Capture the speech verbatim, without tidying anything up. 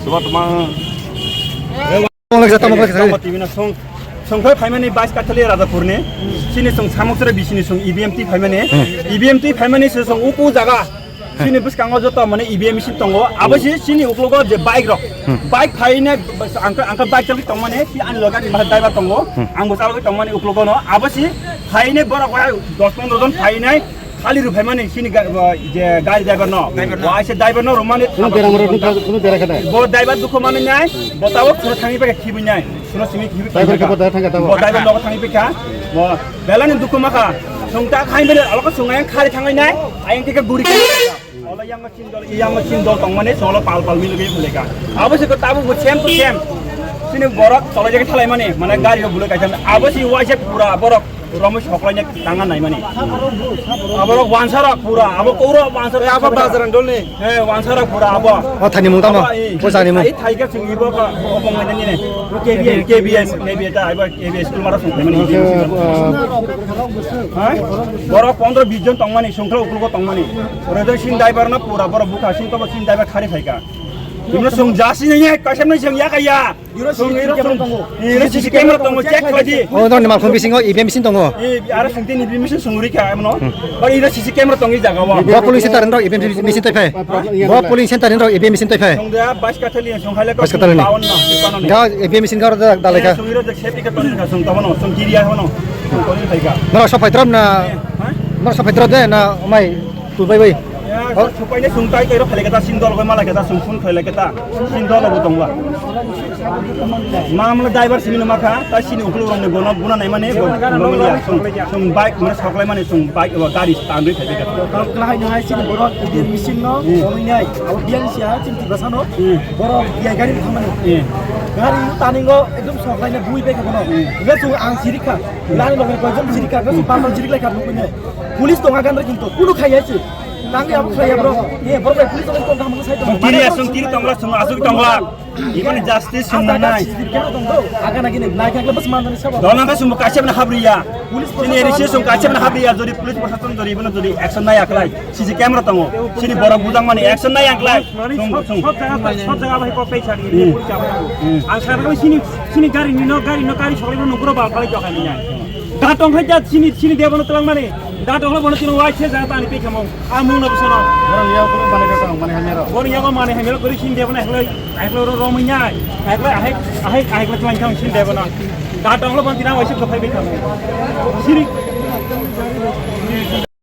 Suba tuma. Tamo kisa, tamo kisa. Tamo T V no song, songkhai phaimani bais kathali Rajapurni. Sini song samuk sere bisini song E V M twi phaimani. Hmm. E V M twi phaimani se song uku jaga. Sini bwskango joto mane E V M machine tongo. Abo si sini uklogo je bike rok. Hmm. Bike phaine angka, angka bike chalwi tongmani si ani loge ani driver tongo. Hmm. Ang bo chalwi tongmani uklogo no. Abo si phaine borok wa dos pondro jon phainai. Khali rw phaimani sini ga-, bo, je gari driver no. Driver no. Bo aise driver no rwmani. Kuno bera mora, kuno, kuno bera kada. Bo driver dukhu mani nai, bo tabo sura thangwi pekha khibwi nai. Sura simi khibwi driver pekha. Kabo da thangka tabo. Bo driver nogo thangwi pekha. Bo belani dukhu makha. Sung ta khai bele aloko sung ayang khali thangwi nai. Ayang khe guri khai. Ola yang chin dol, yang chin dol tongmani solo pal pal mili gwi phaileka. Abo se ko tabo bo same to same. Sini borok tolai jagi thalai mani, mane gari ro bulai kaisa. Abo si waise pura borok. Romwi soklaina tanga naimani. Aborok wansarok pura, abo kouro wansarok. Abo bajaran dolni. He, wansarok pura abo. O thani mung tamo? Abo, eh, o jani mung. Ai thai ka chwng ibo ka, obong nani ne. K B S, K B S, K B S ta, abo K B S school mara song mani. Ha? Borok pondro bis jon tongmani, songkra uklugo tongmani. Ore do sin driver na pura, borok bukha sin tobo sin driver khari phaika. Imno song jasi ne, kasem ne song ya kaya. Iro C C camera tongo. Iro C C camera tongo, check khlai di. O, nokni malkhung bisingo E V M machine tongo. E, aro sungti ni E V M machine sungri kha, emno. Hmm. Ba iro C C camera tongo, i jaga o. Bo polling center ni rok E V M machine tai phai. Bo polling center ni rok E V M machine tai phai. Song da, bas kathali, song khaile ko. Bas kathali. Bawan na, tipan na. Ga E V M machine ga da, da lekha. Song iro de safety ka ton ka song tamo no, song kiriya hono. Song koni thai ka. Noro sopai trom na. Ha? Noro sopai trom de na, omai. Tubai bai. Ya, supaina sung tai kairo khalai kata, sin dol bai malai kata, sung phun khalai kata, sin dol bo tongwa. Mamla driver simi no makha, ta sini uklu rong ne gono guna nai mane, go, gono ya, sung, sung bike, mane soklai mane, sung bike, wa gari stand ri khalai kata. Kahai no hai sini borok, biar machine no, hmm, kono nai, abo biar si ha, sini tiba sano, hmm, borok, ya gari thamani. Hmm. Gari taningo, ekdom soklai na bui bai kono. Hmm. Ga sung ang sirika, lani no koi jom sirika, ga sung pamang sirik lai kha, nukui nai. Police tong agan re kintu, kunu khai hai si. Tangwi abo khlai ya bro. Ye, bro, bai police tong tong tong sai tong. Tiri asung tiri tongla sung asuk tongla. Ibani justice sung nangnai. Keno tong do. Aga nagi nai nai kagla bas mandani sabo. Dona ka sung kache na habriya. Police sini proshashon eri sung kache na habriya jodi police proshashon jodi ibana jodi action nai aklai. C C camera tongo. Sini borok bujang mani action nai aklai. Sung sung. Sob jaga sob jaga bai kok pei sari. Hmm. Police abo. Hmm. Ang sar sini sini gari ni no gari no gari sokle no guro bal palai jokani nai. Da tong hai da sini sini debano twlang mani. Da tong hai bono tino wai se ja tani pe khamo. A mung no bisano. Borok ya ko mani ka tong mani hamya ro. Borok ya ko mani hamya ro gori sini debano ekloi ekloi ro romoi nai. Ekloi ahai ahai ahai ko twlang khamo sini debano. Da tong lo bon tina wai se ko phai pe khamo. Sini.